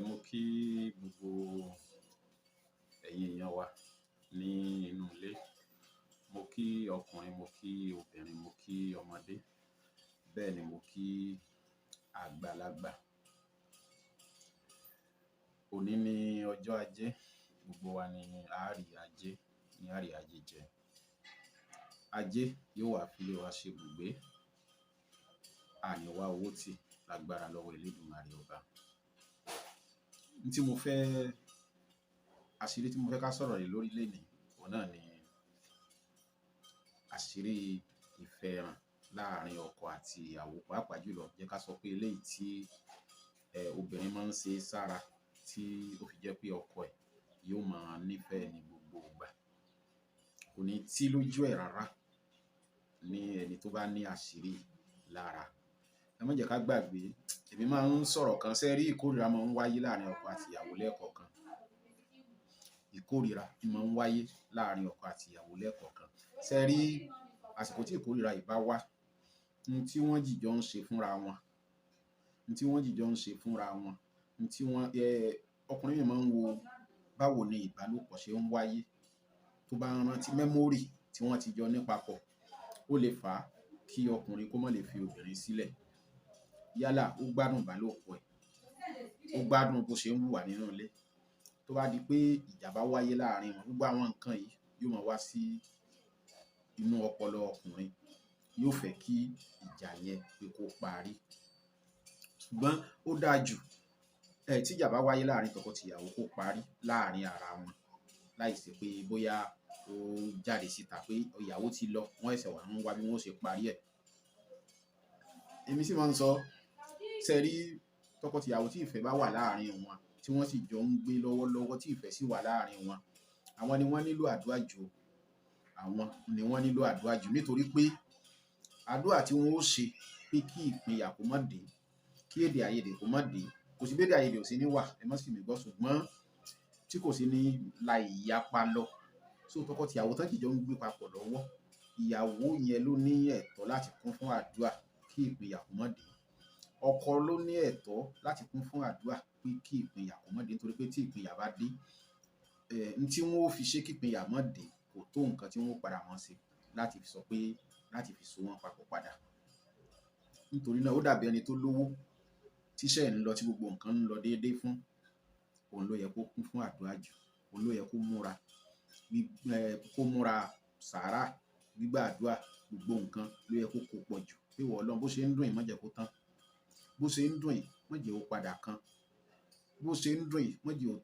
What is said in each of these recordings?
Mo kí gbogbo ẹ̀yin èèyàn wa ní inú ilé. Mo kí ọkùnrin, mo kí obìnrin, mo kí ọmọdé. Bẹ́ẹ̀ ni mo kí àgbàlagbà. Òní ni ọjọ́ ajé, gbogbo wa ni a rí ajé, ní a rí ajé jẹ. Ajé yóò wá fi ilé wa ṣe ibùgbé. A ní wá owó tì lágbára lọ́wọ́ Elédùmarè ọba. N tí mo fẹ́, àṣírí tí mo fẹ́ ká sọ̀rọ̀ lé lórí lénìí, òun náà ni àṣírí ìfẹ́ hàn láàárín ọkọ àti ìyàwó, pàápàá jùlọ jẹ́ ká sọ pé eléyìí tí, obìnrin máa ń ṣe sára tí ó fi jẹ́ pé ọkọ ẹ̀ yóò máa nífẹ̀ẹ́ ní gbogbo ìgbà. Kò ní tí lójú ẹ̀ rárá ní ẹni tó bá ní àṣírí lára. Ẹ má jẹ́ ká gbàgbé, èmi máa ń sọ̀rọ̀ kan ṣé rí, ìkórìíra máa ń wáyé láàárín ọkọ àti ìyàwó lẹ́ẹ̀kọ̀kan. Ìkórìíra máa ń wáyé láàárín ọkọ àti ìyàwó lẹ́ẹ̀kọ̀kan. Ṣé rí, àsìkò tí ìkórìíra yìí bá wá, ohun tí wọ́n jìjọ ń ṣe fúnra wọn, ohun tí wọ́n jìjọ ń ṣe fúnra wọn, ohun tí wọ́n, ọkùnrin mìíràn máa ń wo báwo ni ìbálòpọ̀ ṣe ń wáyé. Tó bá ń rántí memory tí wọ́n ti jọ ní papọ̀, ó lè fà á kí ọkùnrin kó má lè fi obìnrin sílẹ̀. Yálà ó gbádùn ìbálòpọ̀ ẹ̀, ó gbádùn bó ṣe ń wùwà nínú ilé. Tó bá di pé ìjà bá wáyé láàárín wọn, gbogbo àwọn nǹkan yìí yóò máa wá sí inú ọpọlọ ọkùnrin. Yóò fẹ́ kí ìjà yẹn pé kó parí. Ṣùgbọ́n ó dáa jù, tí ìjà bá wáyé láàárín tọkọ-tìyàwó kó parí láàárín ara wọn. Láìsí pé bóyá ó jáde síta pé ìyàwó ti lọ, wọ́n ṣẹ̀ṣẹ̀ wá ń wá bí wọ́n ó ṣe parí ẹ̀. Èmi sì máa ń sọ, ṣé rí tọkọ-tìyàwó tí ìfẹ́ bá wà láàárín wọn, tí wọ́n sì jọ ń gbé lọ́wọ́lọ́wọ́, tí ìfẹ́ sì wà láàárín wọn, àwọn ni wọ́n nílò àdúrà jù. Àwọn ni wọ́n nílò àdúrà jù nítorí pé àdúrà tí wọ́n ó ṣe pé kí ìpínyà kó má dé, kí èdè àìyedè kó má dé. Kò sí bí èdè àìyedè ò sí ní wà, ẹ má sì mí gbọ́, ṣùgbọ́n tí kò sí ní la ìyapa lọ. So tọkọ-tìyàwó tán jìjọ ń gbé papọ̀ lọ́wọ́, ìyàwó yẹn ló ní ẹ̀tọ́ láti kún fún àdúrà kí ìpínyà kó má dé. Ọkọ ló ní ẹ̀tọ́ láti kún fún àdúrà pé kí ìpínyà kó má dé, nítorí pé tí ìpínyà bá dé, ohun tí wọ́n ó fi ṣe kí ìpínyà má dé kò tó nǹkan tí wọ́n ó padà mọ́ ṣe láti fi sọ pé láti fi so wọ́n papọ̀ padà. Nítorí náà ó dàbí ẹni tó lówó, tí iṣẹ́ ń lọ, tí gbogbo nǹkan ń lọ déédéé fún, òun ló yẹ kó kún fún àdúrà jù, òun ló yẹ kó múra, kó múra sàárà, gbígbà àdúrà, gbogbo nǹkan ló yẹ kó kó pọ̀ jù. Pé ìwọ Ọlọ́run bó ṣe ń dùn yìí má jẹ́ kó tán. Bó ṣe ń dùn yìí má jẹ́ ó padà kan. Bó ṣe ń dùn yìí má jẹ́ ó,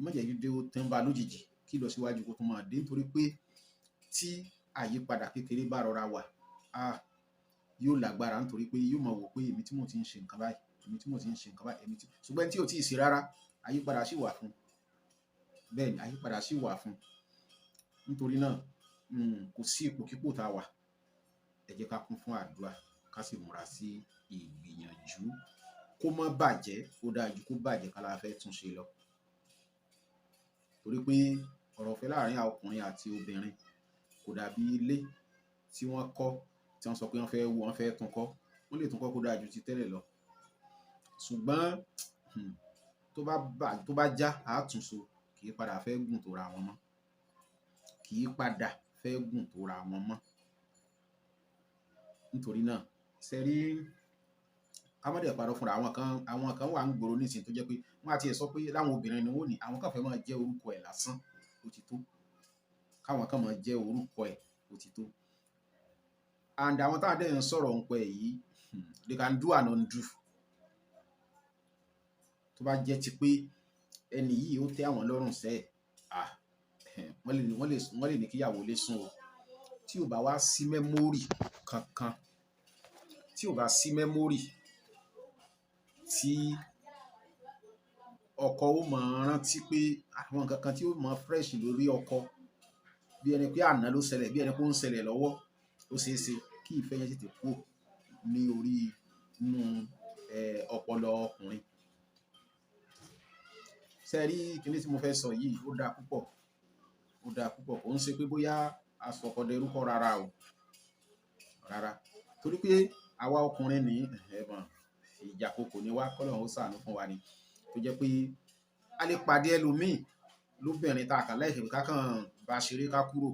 má jẹ́ kí ó tán bá lójijì kí lọ síwájú kó tún máa dé. Nítorí pé tí àyípadà kékeré bá rọra wà, yóò lágbára nítorí pé yóò mọ̀ wò pé èmi tí mò ń ti ń ṣe nǹkan báyìí, èmi tí mò ń ti ń ṣe nǹkan báyìí, èmi tí, ṣùgbọ́n ẹni tí ò tíì ṣe rárá, àyípadà sì wà fún. Bẹ́ẹ̀ ni àyípadà sì wà fún. Nítorí náà, kò sí ipòkípò tá a wà. Ẹ jẹ́ ká kún fún àdúrà, ká sì múra sí ìgbìyànjú kó má bàjẹ́, ó dáa jù kó bàjẹ́ ká la fẹ́ tún ṣe lọ. Torí pé ọ̀rọ̀ ìfẹ́ láàárín ọkùnrin àti obìnrin kò dàbí ilé tí wọ́n kọ́, tí wọ́n sọ pé wọ́n fẹ́ wó, wọ́n fẹ́ tún kọ́. Wọ́n lè tún kọ́ kó dáa ju ti tẹ́lẹ̀ lọ. Ṣùgbọ́n, tó bá bà, tó bá já, a tún so, kì í padà fẹ́ gùn tó ra wọn mọ́. Kì í padà fẹ́ gùn tó ra wọn mọ́. Nítorí náà, ṣé rí, ká má dẹ̀ parọ́ fúnra, àwọn kan wà ń gbòòrò nísìnyí tó jẹ́ pé wọ́n á ti ẹ̀ sọ pé láwọn obìnrin ni wọ́n ní, àwọn kan fẹ́ máa jẹ́ orúkọ ẹ̀ lásán, ó ti tó. Káwọn kan máa jẹ́ orúkọ ẹ̀, ó ti tó. And àwọn tá a dẹ̀ ń sọ̀rọ̀ ń pẹ́ yìí, they can do and undo. Tó bá jẹ́ ti pé ẹni yìí ó tẹ́ àwọn lọ́rùn sẹ́, wọ́n lè ní kí ìyàwó lè sùn o. Tí ò bá wá sí memory kankan, tí ò bá sí memory tí ọkọ ó máa rántí pé àwọn nǹkan kan tí ó máa fresh lórí ọkọ, bí ẹni pé àná ló ṣẹlẹ̀, bí ẹni pé ó ń ṣẹlẹ̀ lọ́wọ́, ó ṣe é ṣe kí ìfẹ́ yẹn tètè kúrò ní orí inú, ọpọlọ ọkùnrin. Ṣé rí kíní tí mo fẹ́ sọ yìí, ó dáa púpọ̀, ó dáa púpọ̀. Kò ń ṣe pé bóyá a sọkọ dẹrú kọ́ rárá o, rárá. Torí pé àwa ọkùnrin ní, ẹ mọ̀, ìjà kòkò ni wá, k'Ọlọ́run ó ṣàánú fún wa ni. Tó jẹ́ pé A lè pàdé ẹlòmíì lóbìnrin tá a kàn láìsí pé ká kàn bá ṣeré ká kúrò,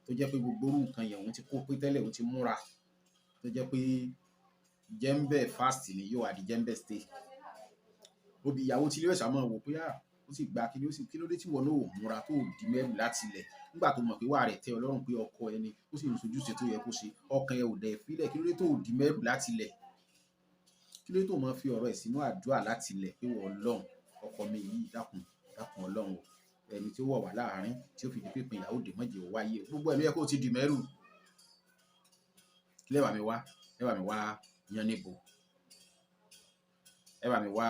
tó jẹ́ pé gbogbo irú nǹkan yẹn òun ti kó pé tẹ́lẹ̀, òun ti múra, tó jẹ́ pé jẹ́ńbẹ̀ fast ni yóò wá di jẹ́ńbẹ̀ stay. Obì ìyàwó tí ilé ìwòsàn máa wò pé à, ó sì gba kí ló sì, kí ló dé tí ìwọ náà ò múra tó di mẹ́rù láti ilẹ̀ nígbà tó mọ̀ pé wà rẹ̀ tẹ́ Ọlọ́run pé ọkọ ẹni, ó sì ń sojúṣe tó yẹ kó ṣe, ọkàn ẹ ò dẹ̀ fílẹ̀, kí ló dé tó di mẹ́rù láti ilẹ̀? Kí ló dé tó máa fi ọ̀rọ̀ ẹ̀ sínú àdúrà láti ilẹ̀ pé wọ́n Ọlọ́run, ọkọ mi yìí dákun, dákun Ọlọ́run o, ẹni tí ó wọ̀ wá láàárín tí ó fi di pípín ìyàwó dè mọ́jẹ̀ ó wáyé, gbogbo ẹ̀mí ẹ kó ti di mẹ́rù. Kí lẹ bá mi wá? Ẹ bá mi wá yan níbo? Ẹ bá mi wá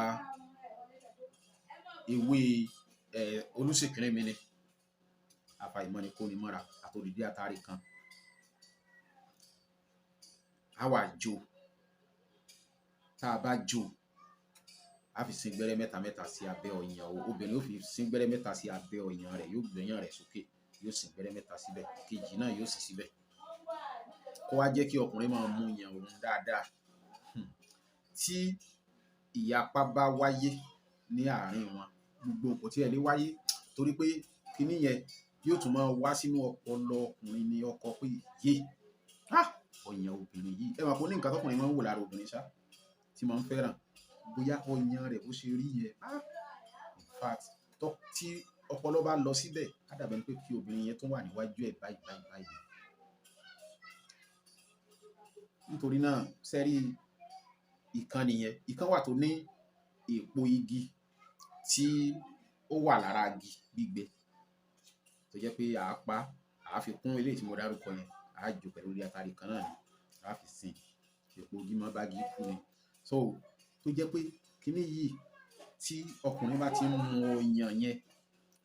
ewé olùsèkìrín mi ni àfàìmọ̀ ni kó ni mọ́ra àtòdìdí àtàrí kan. A wà jó, tá a bá jó, a fi sín gbẹ́rẹ́ mẹ́ta mẹ́ta sí abẹ́ ọyàn o. Obìnrin ó fi sín gbẹ́rẹ́ mẹ́ta sí abẹ́ ọyàn rẹ̀, yóò gbé ọyàn rẹ̀ sókè, yóò sín gbẹ́rẹ́ mẹ́ta síbẹ̀, kejì náà yóò sì síbẹ̀. Kó wá jẹ́ kí ọkùnrin máa mú yàn òun dáadáa. Tí ìyapa bá wáyé ní àárín wọn, gbogbo kò tí ẹ lè wáyé torí pé kíní yẹn yóò tún máa wá sínú ọpọlọ ọkùnrin ní ọkọ pé yé, ọyàn obìnrin yìí. Ẹ mọ̀ pé ó ní nǹkan tọkùnrin máa ń wò lára obìnrin ṣá, tí máa ń fẹ́ràn bóyá ọyàn rẹ̀ bó ṣe rí yẹn. In fact, tí ọpọlọ bá lọ síbẹ̀, á dàbí ẹni pé kí obìnrin yẹn tún wà níwájú ẹ̀ báyìí báyìí báyìí. Nítorí náà, sẹ́rí ìkan nìyẹn. Ìkan wà tó ní èpo igi tí ó wà lára igi gbígbẹ tó jẹ́ pé à á pa, à á fi kún eléyìí tí mo dárúkọ yẹn, à á jó pẹ̀lú orí atare kan náà ni, à á fi sin. Èpo igi máa bá igi kú ni. So tó jẹ́ pé kíní yìí tí ọkùnrin bá ti ń mu ọyàn yẹn,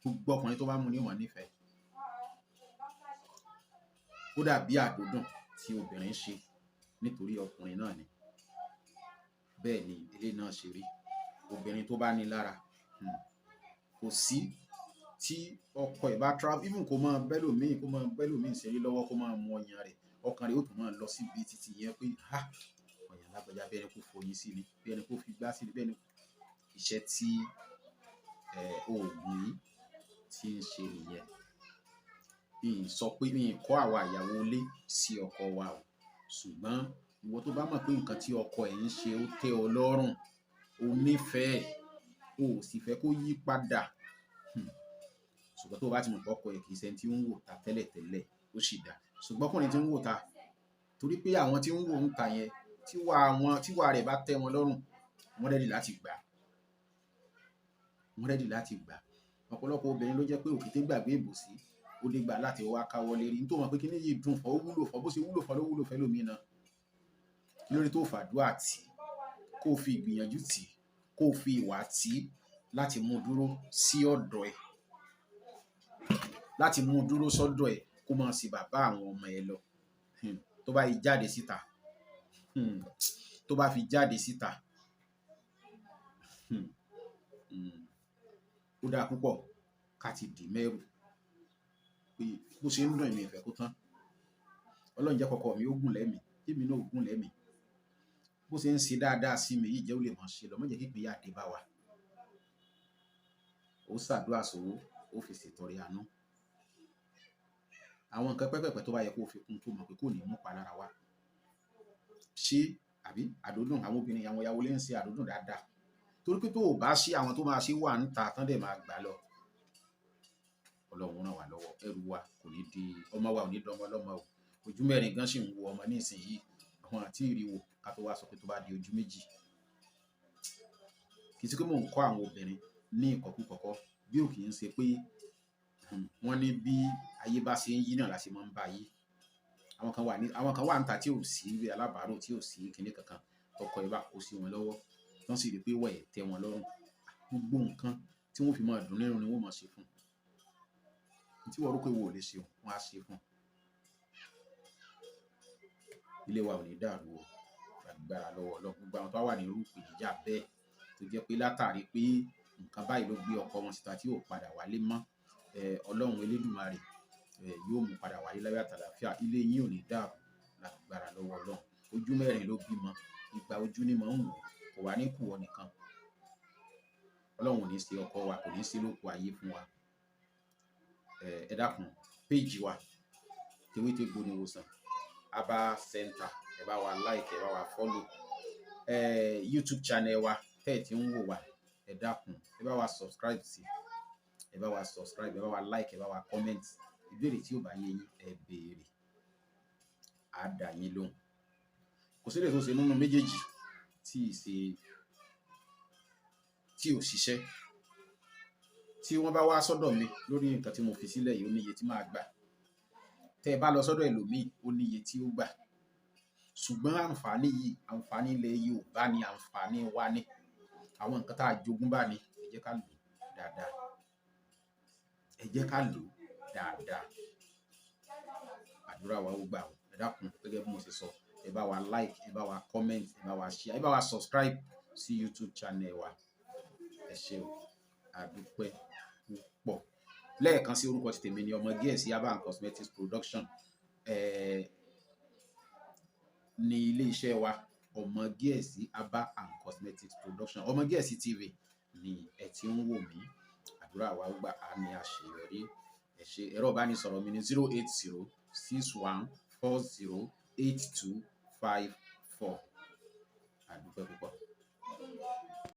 gbogbo ọkùnrin tó bá mu ni ó máa nífẹ̀ẹ́. Ó dàbí àdúdùn tí obìnrin ń ṣe nítorí ọkùnrin náà ni. Bẹ́ẹ̀ ni eléyìí náà ṣe rí. Obìnrin tó bá ní lára, kò sí tí ọkọ ẹ̀ bá travel, even kó máa bẹ́lòmíì, kó máa bẹ́lòmíì ṣeré lọ́wọ́, kó máa mu ọyàn rẹ̀, ọkàn rẹ̀ ó tún máa lọ síbi títí yẹn pé ha, ọyàn lágbájá bí ẹni kó foyín sí ni, bí ẹni kó fi gbá sí ni, bí ẹni iṣẹ́ tí oògùn yìí tí ń ṣe nìyẹn. Mi ì sọ pé mi ì kọ́ àwa ìyàwó ilé sí ọkọ wa o, ṣùgbọ́n ìwọ tó bá mọ̀ pé nǹkan tí ọkọ ẹ̀ ń ṣe ó tẹ́ ọ lọ́rùn, o nífẹ̀ẹ́, o ò sì fẹ́ kó yí padà. Ṣùgbọ́n tó bá ti mọ̀ pé ọkọ ẹ̀ kì í ṣe ẹni tí ń wò ta tẹ́lẹ̀tẹ́lẹ̀, ó sì dá. Ṣùgbọ́n ọkùnrin tí ń wò ta, torí pé àwọn tí ń wò ń ta yẹn, tíwà wọn, tíwà rẹ̀ bá tẹ́ wọn lọ́rùn, wọ́n ready láti gbà. Wọ́n ready láti gbà. Ọ̀pọ̀lọpọ̀ obìnrin ló jẹ́ pé òkété gbàgbé ìbòsí, ó lè gbà láti wá káwọ́ lérí. Nítorí wọ́n mọ̀ pé kíní yìí dùn fún, ó wúlò fún, bó ṣe wúlò fún ló wúlò fún ẹlòmíì náà. Kí ló dé tó fàdúrà tì, kó fi ìgbìyànjú tì, kó fi ìwà tì láti mú dúró sí ọ̀dọ̀ ẹ̀, láti mú dúró sọ́dọ̀ ẹ̀ kó máa ṣe bàbá àwọn ọmọ ẹ lọ. Tó bá yí jáde síta, tó bá fi jáde síta, ó dáa púpọ̀ ká ti dì mẹ́rù pé bó ṣe ń dùn èmi ìfẹ́ kó tán. Ọlọ́run jẹ́ kọ́kọ́ mi ó gùn lẹ́mìí, kí èmi náà ó gùn lẹ́mìí. Bó ṣe ń ṣe dáadáa sí mi yìí jẹ́ ó lè máa ṣe lọ, má jẹ́ kí ìpínyà dé bá wa. Ó ṣàdúrà sówó, ó fi ṣètọrẹ àánú. Àwọn nǹkan pẹpẹpẹ tó bá yẹ kó fi kún tó mọ̀ pé kò ní mú palára wá. Ṣé àbí àdúdùn àwọn obìnrin, àwọn ìyàwó lè ń ṣe àdúdùn dáadáa. Torí pé tó ò bá ṣe àwọn tó máa ṣe wà ń ta tán dẹ̀ máa gbà lọ. Ọlọ́run ràn wá lọ́wọ́, ẹrù wa kò ní di, ọmọ wa ò ní dọmọ lọ́mọ o. Ojú mẹ́rin gan sì ń wo ọmọ ní ìsinyìí, àwọn àti ìrìwò ká tó wá sọ pé tó bá di ojú méjì. Kì í ṣe pé mò ń kọ́ àwọn obìnrin ní ìkọ̀kùkọ̀kọ́ bí ò kì í ṣe pé wọ́n ní bí ayé bá ṣe ń yí náà la ṣe máa ń bá yí. Àwọn kan wà ní, àwọn kan wà ń ta tí ò sí alábàárò, tí ò sí kíní kankan, tọkọ ẹ bá kó sí wọn lọ́wọ́, tán sì rí pé wẹ̀ tẹ́ wọn lọ́rùn. Gbogbo nǹkan tí wọ́n fi máa dùn nínú ni wọ́n máa ṣe fún un. Tí wọ́n rò pé wò lè ṣe, wọ́n á ṣe fún un. Ilé wa ò ní dàrú o. Lágbára lọ́wọ́ Ọlọ́run. Gbogbo àwọn tó wà ní irú ìpèníjà bẹ́ẹ̀ tó jẹ́ pé látàrí pé nǹkan báyìí ló gbé ọkọ wọn síta tí ò padà wálé mọ́, Ọlọ́run Elédùmarè, yóò mú padà wálé láyọ̀ àtàlàáfíà. Ilé yín ò ní dàrú lágbára lọ́wọ́ Ọlọ́run. Ojú mẹ́rin ló bímọ, ìgbà ojú ni mò ń wò, kò wá ní kù ọ nìkan. Ọlọ́run ò ní ṣe ọkọ wa, kò ní ṣe lóko ayé fún wa. Ẹ dákun, péjì wa Tewétegbò ní ìwòsàn Herbal Center, ẹ bá wa like, ẹ bá wa follow. YouTube channel wa tẹ́ ẹ̀ tí ń wò wá, ẹ dákun, ẹ bá wa subscribe sí, ẹ bá wa subscribe, ẹ bá wa like, ẹ bá wa comment. Ìbéèrè tí ò bá yé yín, ẹ béèrè, á dá yín lóhùn. Kò sí èlé tó ṣe nínú méjèèjì tí ì ṣe tí ò ṣiṣẹ́. Tí wọ́n bá wá sọ́dọ̀ mi lórí nǹkan tí mo fi sílẹ̀ yìí, ó níye tí màá gbà. Tẹ́ ẹ bá lọ sọ́dọ̀ ẹlòmíì, ó níye tí ó gbà. Ṣùgbọ́n àǹfààní yìí, àǹfààní ilẹ̀ Yorùbá ni, àǹfààní wa ni, àwọn nǹkan tá a jogún bá ní, ẹ jẹ́ ká lò dáadáa, ẹ jẹ́ ká lò dáadáa. Àdúrà wa ó gbà o. Ẹ dákun, gẹ́gẹ́ bí mo ṣe sọ, ẹ bá wa like, ẹ bá wa comment, ẹ bá wa share, ẹ bá wa subscribe sí YouTube channel wa. Ẹ ṣé o, àdúpẹ́ púpọ̀. Lẹ́ẹ̀kan sí, orúkọ ti tèmi ni Ọmọ Gíẹ̀sì Herbal and Cosmetics Production ní ilé iṣẹ́ wa, Ọmọ Gíẹ̀sì Herbal and Cosmetics Production. Ọmọ Gíẹ̀sì TV ni ẹ ti ń wò mí. Àdúrà wa ó gbà, á ní àṣeyọrí. Ẹ ṣé. Ẹ̀rọ ìbánisọ̀rọ̀ mi ní 08061408254. Àdúpẹ́ púpọ̀.